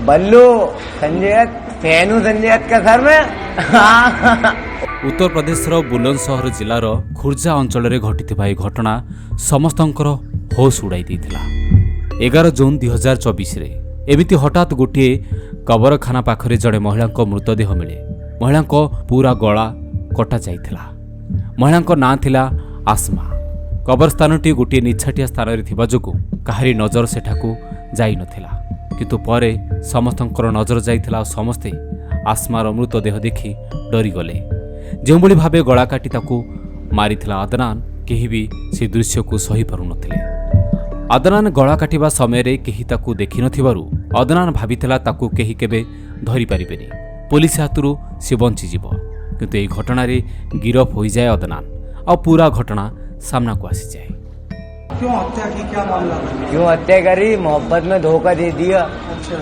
बल्लू, Sanjay Dutt fan हूँ संजय दत्त का sir मैं। ଉତ୍ତରପ୍ରଦେଶର ବୁଲନ୍ଦସହର ଜିଲ୍ଲାର ଖୁର୍ଜା ଅଞ୍ଚଳରେ ଘଟିଥିବା ଏହି ଘଟଣା ସମସ୍ତଙ୍କର ହୋସ୍ ଉଡ଼ାଇ ଦେଇଥିଲା। 11 ଜୁନ୍ 2024ରେ ଏମିତି ହଠାତ୍ ଗୋଟିଏ କବରଖାନା ପାଖରେ ଜଣେ ମହିଳାଙ୍କ ମୃତଦେହ ମିଳେ। ମହିଳାଙ୍କ ପୁରା ଗଳା କଟା ଯାଇଥିଲା। ମହିଳାଙ୍କ ନାଁ ଥିଲା ଆସ୍ମା। କବରସ୍ଥାନଟି ଗୋଟିଏ ନିଛାଟିଆ ସ୍ଥାନରେ ଥିବା ଯୋଗୁଁ କାହାରି ନଜର ସେଠାକୁ ଯାଇନଥିଲା। କିନ୍ତୁ ପରେ ସମସ୍ତଙ୍କର ନଜର ଯାଇଥିଲା ଆଉ ସମସ୍ତେ ଆସ୍ମାର ମୃତଦେହ ଦେଖି ଡରିଗଲେ। ଯେଉଁଭଳି ଭାବେ ଗଳା କାଟି ତାକୁ ମାରିଥିଲା ଅଦନାନ, କେହି ବି ସେ ଦୃଶ୍ୟକୁ ସହିପାରୁନଥିଲେ। ଅଦନାନ ଗଳା କାଟିବା ସମୟରେ କେହି ତାକୁ ଦେଖିନଥିବାରୁ ଅଦନାନ ଭାବିଥିଲା ତାକୁ କେହି କେବେ ଧରିପାରିବେନି, ପୋଲିସ ହାତରୁ ସେ ବଞ୍ଚିଯିବ। କିନ୍ତୁ ଏହି ଘଟଣାରେ ଗିରଫ ହୋଇଯାଏ ଅଦନାନ ଆଉ ପୁରା ଘଟଣା ସାମ୍ନାକୁ ଆସିଯାଏ। क्यों हत्या की, क्या मामला था? क्यों हत्या करी? मोहब्बत में धोखा दे दिया। अच्छा।